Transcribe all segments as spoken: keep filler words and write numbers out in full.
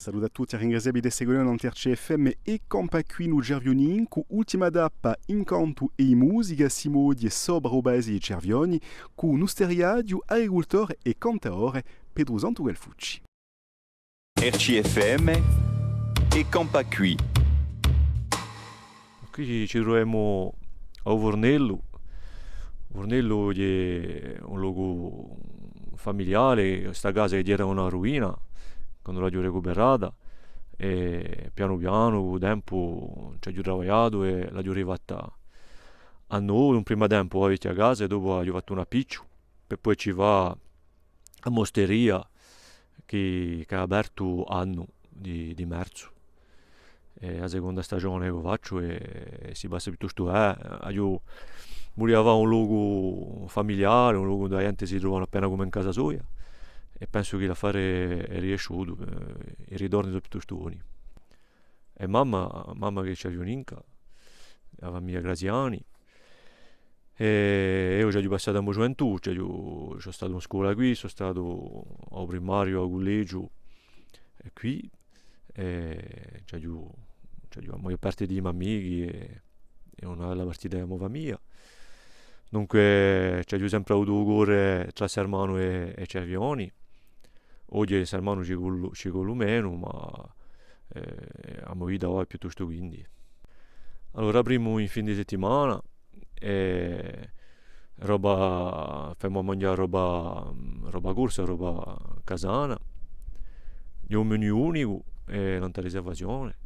Salute à tutti, ringrazià vi d'esse cù noi nant'à R C F M è Campà quì in u Cerviunincu, ultima tappa in cantu è in musica, simu oghje sopra u paese di Cervioni, cù l'ustariaghju, agricultore è cantadore Petru Santu Calfucci. R C F M è Campà quì. Quì ci, ci truvemu à u Furnellu. U Furnellu hè un locu familiare, sta casa chì era una ruina, quandu l'aghju recuperata, è pianu pianu, cù u tempu, ci aghju travagliatu è l'aghju rifatta à novu, in prima tempu a vechja casa è dopu aghju fattu un appicciu, per pudè ci fà a m'osteria chì, chì hà apertu annu di, di marzu. Hè a seconda stagione ch'o facciu è, è si passa piuttostu bè. Aghju, vulia fà un locu familiare, un locu induve a ghjente si trova appena cum'è in casa soia, è pensu chì l'affare hè riesciutu, eh, i ritorni sò piuttostu boni. È mamma, mamma chì hè cerviuninca, a famiglia Graziani, è eiu ci aghju passatu a mo ghjuventù, ci aghju, sò statu in scola quì, sò statu à u primariu, à u cullegiu, è quì, è ci aghju, ci aghju a maiò parte di i mo amichi è, è una bella partita di a mo famiglia. Dunque, ci aghju sempre avutu u core trà Sermanu è, è Cervioni. Oghje Sermanu ci collu, ci collu menu, ma, eh, a mo vita và piuttostu quindi. Allora, aprimu in fin di settimana, è roba, femu à manghjà roba, roba corsa, roba casana, hè un menù unicu, è nant'à a riservazione,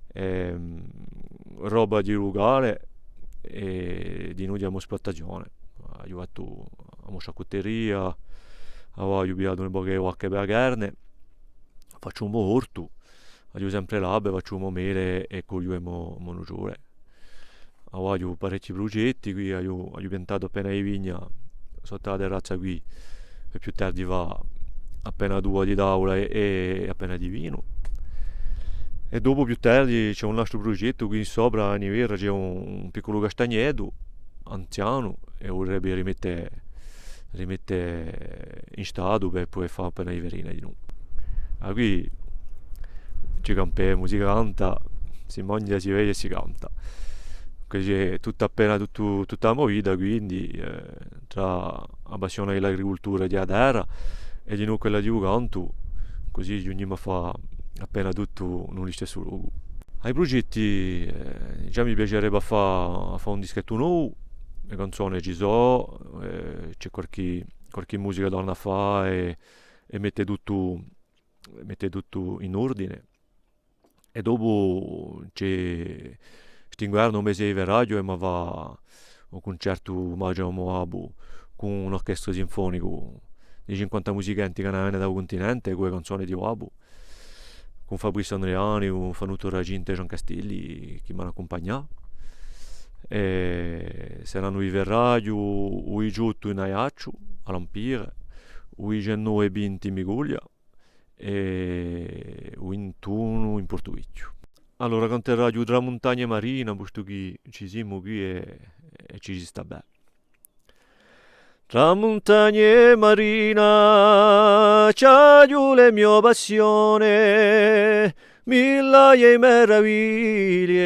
è, roba di lucale, è dinù di a mo spluttazione. Aghju fattu a mo sciarcuteria, avà aghju pigliatu un pocu di vacche per a carne, facciu u mo ortu, aghju sempre l'ape, facciu u mo mele è cogliu e mo, mo nuciole. Avà aghju parechji prugetti, quì aghju, aghju piantatu appena di vigna sottu à a terrazza quì, per più tardi fà appena d'uva di tavula è, è appena di vinu. È dopu più tardi ci hè un altru prugettu quì sopra à Niverra, ci hè un, un picculu castagnetu anzianu è vulerebbe rimette, rimette in statu per pudè fà appena di farina dinù. Ah, quì ci campemu, si canta, si manghja, si beie è si canta. Cusì hè tutta appena tuttu, tutta a mo vita, quindi, eh, trà a passione di l'agricultura è di a terra è dinù quella di u cantu, cusì ghjunghjimu à fà appena tuttu in u listessu locu. À i prugetti, eh, digià mi piacerebbe à fà, à fà un dischettu novu, e canzone ci sò, eh, ci hè qualchì, qualchì musica da torna à fà è, è mette tuttu, mette tuttu in ordine. È dopu ci hè st'inguernu, u mese di ferraghju, è emu à fà un cuncertu omagiu à u mo babbu cù un'orchestra sinfonicu di cinquanta musicanti chì anu da vene da u cuntinente, cù e canzone di u babbu, cù Fabrizio Andreani, cù Fanuto Raginta è Jean Castelli, chì m'anu accumpagnatu. È seranu di ferraghju, u diciottu in Aiacciu, à l'Empire, u diciannove è vinti in Biguglia, è u vintunu in Portivechju. Allora, canteraghju Trà muntagna è marina, postu chì ci simu quì è, è ci si stà bè. Trà muntagna è marina, ci aghju le mio passione, mille è meraviglie,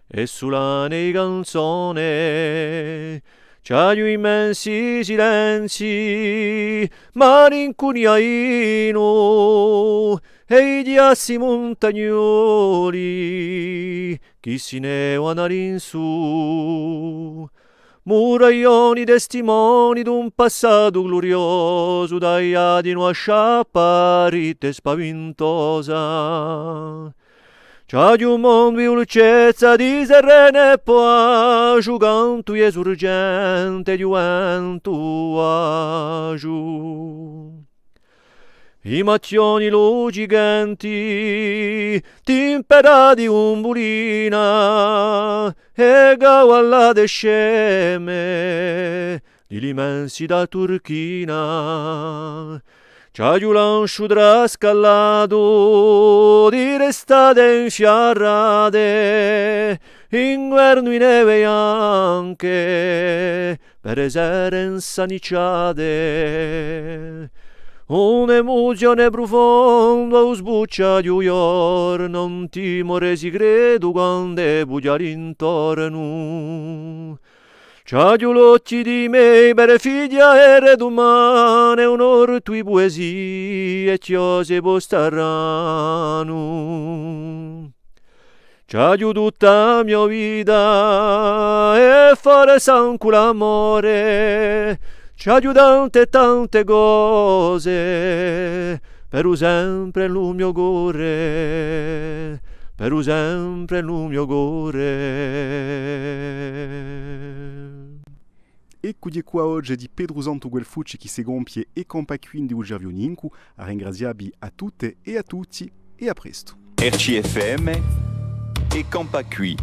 è sulane è canzone, ci aghju immensi silenzii, malincunia è inu, è i ghjassi muntagnoli chì si ne vanu à l'insù. Muraglioni testimoni d'un passatu gluriosu, tagliati in una sciappa ritta è spavintosa. Ci aghju un mondu di dulcezza, di serena è pace, u cantu di e surgente di u ventu Vasgiu. I macchioni luccicanti, timperati cun bulina, è cavallate sceme di l'immensità turchina. Ci aghju l'ansciu trascallatu di l'estate infiarrate, inguernu in neve bianche, per e sere insannicciate. Un'emuzione prufonda u sbuccia di u ghjornu, un timore sicretu quand'è bughja l'intornu. Ci aghju l'ochji di i mei, per figlia è re dumane, un ortu di puesie, chjose pò sta ranu. Ci aghju tutta a mio vita è forse ancu l'amore. Ci aghju tante, tante cose, per u sempre in lu mio core, per u sempre in lu mio core. Eccu, hè quà oghje di Petru Santu Guelfucci chì si compie È campà quì in u Cerviunincu, à ringrazià vi à tutte è à tutti, è à prestu. R C F M, È campà quì.